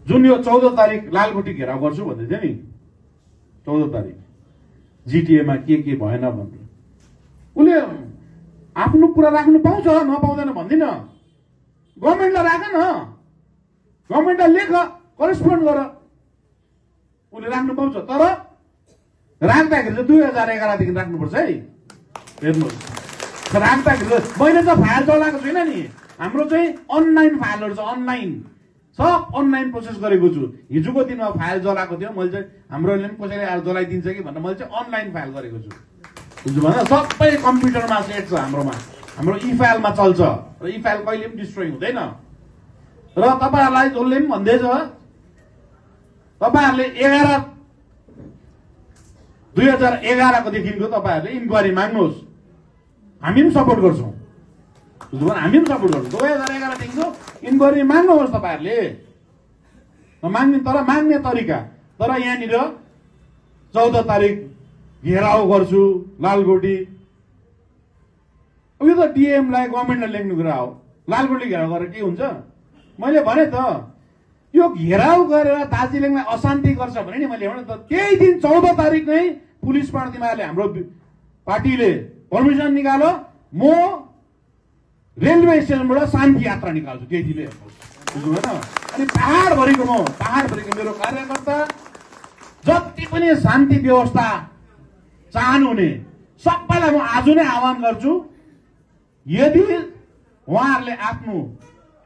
जुन यो 14 तारिक लालकोटी घेराउ गर्छु भन्दै थियो नि, 14 तारिक जिटिएमा के भएन भन्दै उसले आफ्नो कुरा राख्नु पाउँछ, नपाउँदैन भन्दिन। गभर्मेन्टलाई राख न, गभर्मेन्टलाई लेख, करेस्पोन्ड गर, उसले राख्नु पाउँछ। तर राख्दाखेरि चाहिँ 2011 देखि राख्नुपर्छ है। हेर्नुहोस्, राख्दाखेरि मैले त फाइल चलाएको छुइनँ नि, हाम्रो चाहिँ अनलाइन फाइलहरू छ, अनलाइन सब अनलाइन प्रोसेस गरेको छु। हिजोको दिनमा फाइल जलाएको थियो, मैले चाहिँ हाम्रोले पनि कसैले आज जलाइदिन्छ कि भनेर मैले चाहिँ अनलाइन फाइल गरेको छु। बुझ्नु भएन? सबै कम्प्युटरमा सेट छ हाम्रोमा, हाम्रो ई फाइलमा चल्छ र ई फाइल कहिले पनि डिस्ट्रोय हुँदैन। र तपाईँहरूलाई जसले पनि भन्दैछ, तपाईँहरूले 2011 को देखिको तपाईँहरूले इन्क्वायरी माग्नुहोस्, हामी पनि सपोर्ट गर्छौँ। बुझ्नु भएन? हामी पनि सपोर्ट गर्छौँ। 2011 देखिको इन्क्वायरी माग्नुहोस् तपाईँहरूले, माग्ने, तर माग्ने तरिका। तर यहाँनिर 14 तारिक घेराउ गर्छु लालकोटी, यो त डिएमलाई गभर्मेन्टलाई लेख्नु कुरा हो। लालकोटी घेराउ गरेर के हुन्छ? मैले भने त यो घेराउ गरेर दार्जिलिङलाई अशान्ति गर्छ भने नि मैले भने त त्यही दिन 14 तारिक नै पुलिस पार्टीमाले हाम्रो पार्टीले पर्मिसन निकाल्यो, म रेलवे स्टेसनबाट शान्ति यात्रा निकाल्छु त्यही दिनले। बुझ्नु भएन? अनि पहाडभरिको मेरो कार्यकर्ता जति पनि शान्ति व्यवस्था चाहनुहुने सबैलाई म आज नै आह्वान गर्छु, यदि उहाँहरूले आफ्नो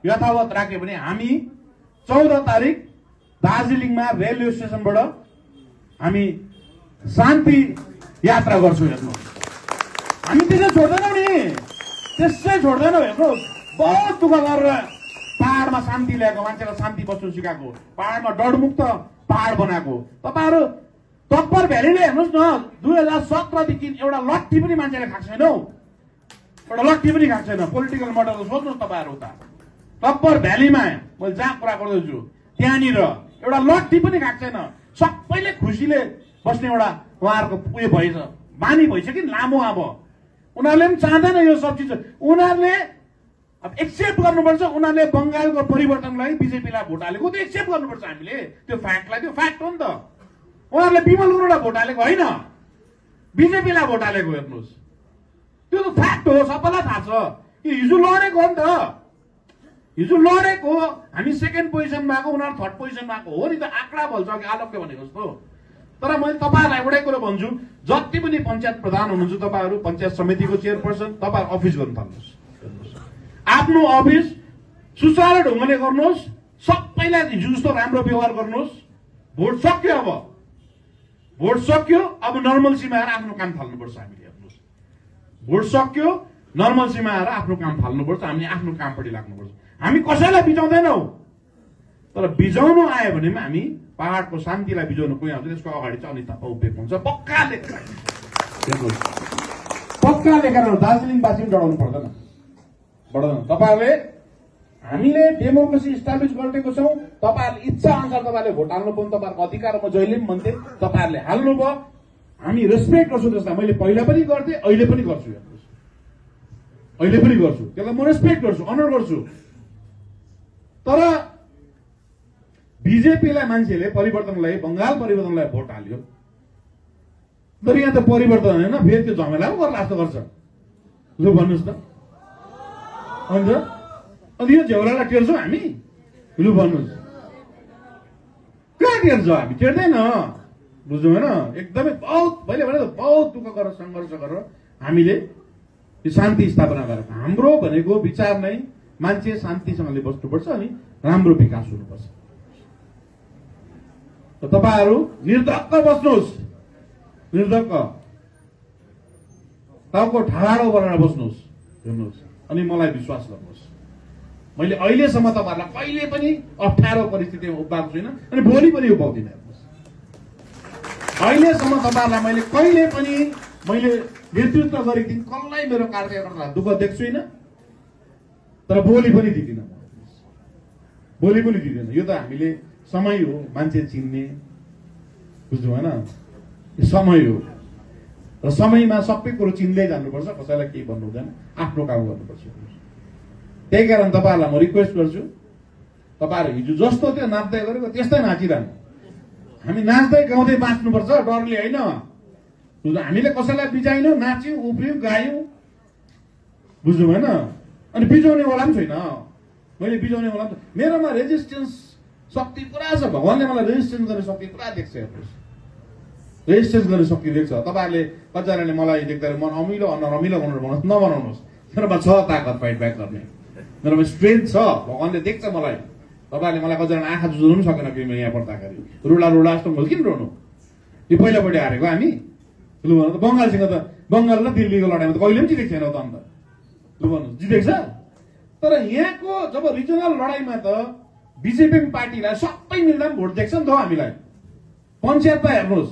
यथावत राख्यो भने हामी 14 तारिक दार्जिलिङमा रेलवे स्टेसनबाट हामी शान्ति यात्रा गर्छौँ। हेर्नुहोस्, हामी त्यसै छोड्दैनौँ नि, त्यसै छोड्दैनौँ। हेर्नुहोस्, बहुत दुःख गरेर पहाडमा शान्ति ल्याएको, मान्छेलाई शान्ति बस्नु सिकाएको, पहाडमा डरमुक्त पहाड बनाएको तपाईँहरू टप्पर भ्यालीले हेर्नुहोस् न, 2017 देखि एउटा लट्ठी पनि मान्छेले खाएको छैन हौ, एउटा लट्ठी पनि खाएको छैन। पोलिटिकल मर्डर सोच्नुहोस् तपाईँहरू उता टप्पर भ्यालीमा, मैले जहाँ कुरा गर्दैछु त्यहाँनिर एउटा लट्ठी पनि खाएको छैन। सबैले खुसीले बस्ने एउटा उहाँहरूको उयो भएछ, बानी भइसक्यो नि लामो। अब उनीहरूले पनि चाहँदैन यो सब चिज, उनीहरूले अब एक्सेप्ट गर्नुपर्छ। उनीहरूले बङ्गालको परिवर्तनलाई बिजेपीलाई भोट हालेको त एक्सेप्ट गर्नुपर्छ हामीले, त्यो फ्याक्टलाई, त्यो फ्याक्ट हो नि त। उहाँहरूले विमल गुरुङलाई भोट हालेको होइन, बिजेपीलाई भोट हालेको। हेर्नुहोस्, त्यो त फ्याक्ट हो, सबैलाई थाहा छ। हिजो लडेको हो नि त, हिजो लडेको, हामी सेकेन्ड पोजिसनमा आएको, उनीहरू थर्ड पोजिसनमा आएको हो नि त। आँकडा भन्छ कि आलोकले भनेको जस्तो। तर मैले तपाईँहरूलाई एउटै कुरो भन्छु, जति पनि पञ्चायत प्रधान हुनुहुन्छ तपाईँहरू, पञ्चायत समितिको चेयरपर्सन, तपाईँहरू अफिस गर्न थाल्नुहोस्। आफ्नो अफिस सुचारू ढङ्गले गर्नुहोस्, सबैलाई हिजो जस्तो राम्रो व्यवहार गर्नुहोस्। भोट सक्यो, अब भोट सक्यो, अब नर्मल सीमा आएर आफ्नो काम थाल्नुपर्छ हामीले। हेर्नुहोस्, भोट सक्यो, नर्मल सीमा आएर आफ्नो काम थाल्नुपर्छ, हामीले आफ्नो कामपट्टि लाग्नुपर्छ। हामी कसैलाई बिजाउँदैनौँ, तर बिजाउनु आयो भने हामी पहाडको शान्तिलाई बिजाउनु कोही आउँछ, त्यसको अगाडि चाहिँ अनिता उभिएको हुन्छ। पक्का लेखेर हेर्नुहोस्, पक्का लेखेर दार्जिलिङवासी पनि डराउनु पर्दैन। तपाईँहरूले, हामीले डेमोक्रेसी इस्टाब्लिस गरेको छौँ। तपाईँहरूले इच्छा अनुसार तपाईँले भोट हाल्नु पाउनु तपाईँहरूको अधिकार, म जहिले पनि भन्थेँ, तपाईँहरूले हाल्नुभयो। हामी रेस्पेक्ट गर्छौँ त्यसलाई, मैले पहिला पनि गर्थेँ, अहिले पनि गर्छु। हेर्नुहोस्, अहिले पनि गर्छु, त्यसलाई म रेस्पेक्ट गर्छु, अनर गर्छु। तर बिजेपीलाई मान्छेले परिवर्तनलाई, बङ्गाल परिवर्तनलाई भोट हाल्यो, तर यहाँ त परिवर्तन होइन, फेरि त्यो झमेला पो गर्ला जस्तो गर्छ। लु भन्नुहोस् त, अन्त अनि यो झेउरालाई टेर्छौँ हामी? लु भन्नुहोस्, कहाँ टेर्छौँ हामी? टेर्दैन। बुझ्नु भएन? एकदमै बहुत, मैले भने त बहुत दुःख गरेर सङ्घर्ष गरेर हामीले यो शान्ति स्थापना गरेको। हाम्रो भनेको विचार नै मान्छे शान्तिसँगले बस्नुपर्छ अनि राम्रो विकास हुनुपर्छ। तपाईँहरू निर्धक्क बस्नुहोस्, निर्धक्क टाउको ठाडो गरेर बस्नुहोस्। हेर्नुहोस्, अनि मलाई विश्वास गर्नुहोस्, मैले अहिलेसम्म तपाईँहरूलाई कहिले पनि अप्ठ्यारो परिस्थितिमा उभाएको छुइनँ, अनि भोलि पनि उभाउँदिनँ। हेर्नुहोस्, अहिलेसम्म तपाईँहरूलाई मैले कहिले पनि मैले नेतृत्व गरेको दिन कसलाई मेरो कार्यकर्तालाई दुःख देख्छु छैन, तर भोलि पनि दिँदिनँ, भोलि पनि दिँदैन। यो त हामीले समय हो मान्छे चिन्ने, बुझ्नु भएन? समय हो र समयमा सबै कुरो चिन्दै जानुपर्छ, कसैलाई केही भन्नु हुँदैन, आफ्नो काम गर्नुपर्छ। त्यही कारण तपाईँहरूलाई म रिक्वेस्ट गर्छु, तपाईँहरू हिजो जस्तो थियो नाच्दै गरेको त्यस्तै नाचिरहनु। हामी नाच्दै गाउँदै बाँच्नुपर्छ, डरले होइन। हामीले कसैलाई बिजाइनौँ, नाच्यौँ, उफ्रियौँ, गायौँ, बुझ्नु भएन। अनि बिजाउनेवाला पनि छैन, मैले बिजाउनेवाला पनि। मेरोमा रेजिस्टेन्स शक्ति पुरा छ, भगवान्ले मलाई रेजिस्टेन्स गर्ने शक्ति पुरा देख्छ। हेर्नुहोस्, रेजिस्टेन्स गर्ने शक्ति देख्छ। तपाईँहरूले कतिजनाले मलाई देख्दाखेरि मन अमिलो नरमिलो नबनाउनुहोस्। मेरोमा छ ताकत फाइट ब्याक गर्ने, मेरोमा स्ट्रेन्थ छ, भगवान्ले देख्छ मलाई। तपाईँहरूले मलाई कतिजना आँखा जुझाउनु पनि सकेन कि यहाँ पर्दाखेरि रुला रुला जस्तो मैले किन रोनु? यो पहिलोपट्टि हारेको हामी। लु भन्नु त बङ्गालसँग त, बङ्गाल र दिल्लीको लडाइँमा त कहिले पनि जितेको छैन त अन्त। लु भन्नु जितेको छ। तर यहाँको जब रिजनल लडाइँमा त बिजेपी पार्टीलाई सबै मिल्दा पनि भोट दिएको छ नि त हामीलाई। पञ्चायतमा हेर्नुहोस्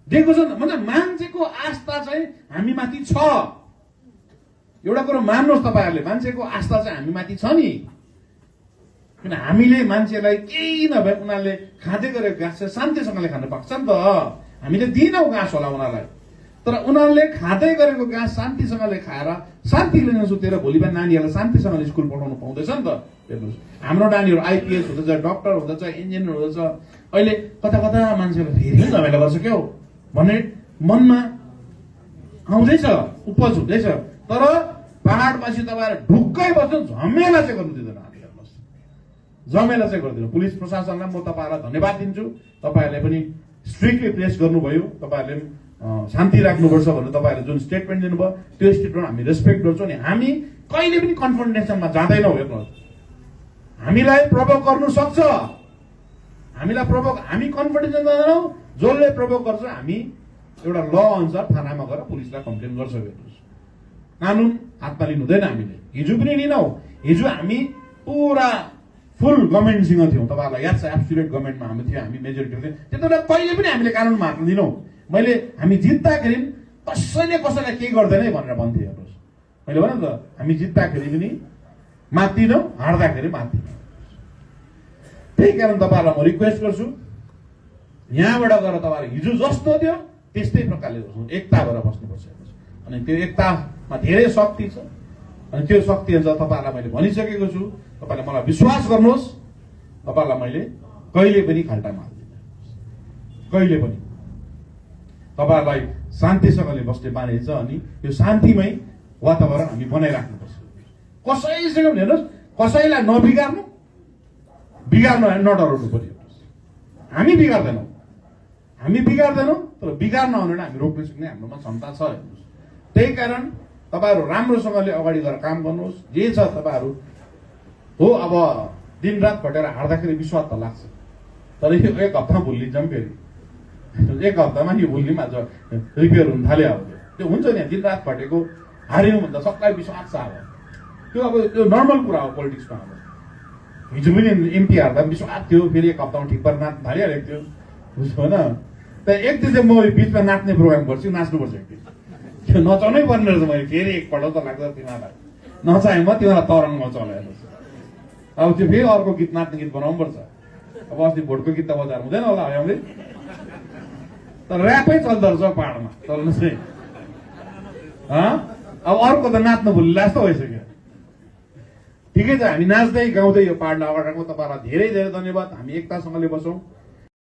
दिएको छ नि त। मतलब मान्छेको आस्था चाहिँ हामीमाथि छ। एउटा कुरो मान्नुहोस् तपाईँहरूले, मान्छेको आस्था चाहिँ हामीमाथि छ नि। किन हामीले मान्छेलाई केही नभए उनीहरूले खाँदै गरेको घाँस चाहिँ शान्तिसँगले खानु पाउँछ नि त। हामीले दिनौँ घाँस होला उनीहरूलाई, तर उनीहरूले खाँदै गरेको घाँस शान्तिसँगले खाएर शान्तिले नसुतेर भोलि बिहान नानीहरूलाई शान्तिसँगले स्कुल पठाउनु पाउँदैछ नि त। हेर्नुहोस् हाम्रो नानीहरू आइपिएस हुँदैछ, डक्टर हुँदैछ, इन्जिनियर हुँदैछ। अहिले कता कता मान्छेहरू फेरि झमेला गर्छ क्या हो भन्ने मनमा आउँदैछ, उपज हुँदैछ। तर पहाडपछि तपाईँहरू ढुक्कै बस्नु, झमेला चाहिँ गर्नु दिँदैन। हामी हेर्नुहोस् झमेला चाहिँ गर्दैन। पुलिस प्रशासनलाई म तपाईँहरूलाई धन्यवाद दिन्छु। तपाईँहरूले पनि स्ट्रिक्टली प्रेस गर्नुभयो, तपाईँहरूले शान्ति राख्नुपर्छ भनेर तपाईँहरूले जुन स्टेटमेन्ट दिनुभयो त्यो स्टेटमेन्ट हामी रेस्पेक्ट गर्छौँ। नि हामी कहिले पनि कन्फ्रन्टेसनमा जाँदैनौँ। हेर्नुहोस् हामीलाई प्रभोक गर्नु सक्छ, हामीलाई प्रभोक, हामी कन्फ्रन्टेसन जाँदैनौँ। जसले प्रभोक गर्छ हामी एउटा ल अनुसार थानामा गएर पुलिसलाई कम्प्लेन गर्छौँ। हेर्नुहोस् कानुन हातमा लिनु हुँदैन हामीले। हिजो पनि लिनौँ, हिजो हामी पुरा फुल गभर्मेन्टसँग थियौँ। तपाईँहरूलाई याद छ एब्सोल्युट गभर्मेन्टमा हामी थियौँ, हामी मेजोरिटी थियौँ। त्यति बेला कहिले पनि हामीले कानुनमा हात दिनौँ। मैले हामी जित्दाखेरि कसैले कसैलाई केही गर्दैन है भनेर भन्थेँ। हेर्नुहोस् मैले भने त हामी जित्दाखेरि पनि मात्दिनौँ, हार्दाखेरि मात्दिनौँ। त्यही कारण तपाईँहरूलाई म रिक्वेस्ट गर्छु, यहाँबाट गएर तपाईँहरू हिजो जस्तो थियो त्यस्तै प्रकारले बस्नु, एकता भएर बस्नुपर्छ। अनि त्यो एकतामा धेरै शक्ति छ। अनि त्यो शक्ति अनुसार तपाईँहरूलाई मैले भनिसकेको छु। तपाईँले मलाई विश्वास गर्नुहोस्, तपाईँहरूलाई मैले कहिले पनि खाल्टा मार्दिनँ, कहिले पनि। तपाईँहरूलाई शान्तिसँगले बस्ने बानी छ। अनि यो शान्तिमै वातावरण हामी बनाइराख्नुपर्छ। कसैसँग पनि हेर्नुहोस्, कसैलाई नबिगार्नु, बिगार्नु नडराउनु पर्यो। हामी बिगार्दैनौँ, हामी बिगार्दैनौँ, तर बिगार्न आउनेलाई हामी रोक्न सक्ने हाम्रोमा क्षमता छ। हेर्नुहोस् त्यही कारण तपाईँहरू राम्रोसँगले अगाडि गएर काम गर्नुहोस्। जे छ तपाईँहरू हो, अब दिनरात खटेर हार्दाखेरि विश्वास त लाग्छ, तर यो एक हप्तामा भुलिन्छौँ। फेरि एक हप्तामा यो भुलिम, आज रिपेयर हुन थाल्यो। अब त्यो हुन्छ नि, दिनरात खटेको हार्यौँ भन्दा सबलाई विश्वास छ। अब त्यो अब त्यो नर्मल कुरा हो पोलिटिक्समा। अब हिजो पनि एमपी हार्दा विश्वास थियो, फेरि एक हप्तामा ठिक पारेर नाच्नु थालिहालेको थियो, बुझ्नु होइन। त्यहाँ एक दिन चाहिँ म बिचमा नाच्ने प्रोग्राम गर्छु, नाच्नुपर्छ एक दिन, त्यो नचाउनै पर्ने रहेछ। मैले फेरि एकपल्ट त लाग्छ तिमीहरूलाई नचाहेँ म तिमीलाई तरङ्गमा चलाएर। अब त्यो फेरि अर्को गीत, नाच्ने गीत बनाउनु पर्छ। अब अस्ति भोटको गीत त बजार हुँदैन होला हामीले, तर ऱ्यापै चल्दो रहेछ पाहाडमा चल्नु चाहिँ। अब अर्को त नाच्नु भुल्ला जस्तो भइसक्यो। ठिकै छ, हामी नाच्दै गाउँदै यो पाहाडलाई अगाडि राख्छौँ। तपाईँहरूलाई धेरै धेरै धन्यवाद। हामी एकतासँगले बसौँ।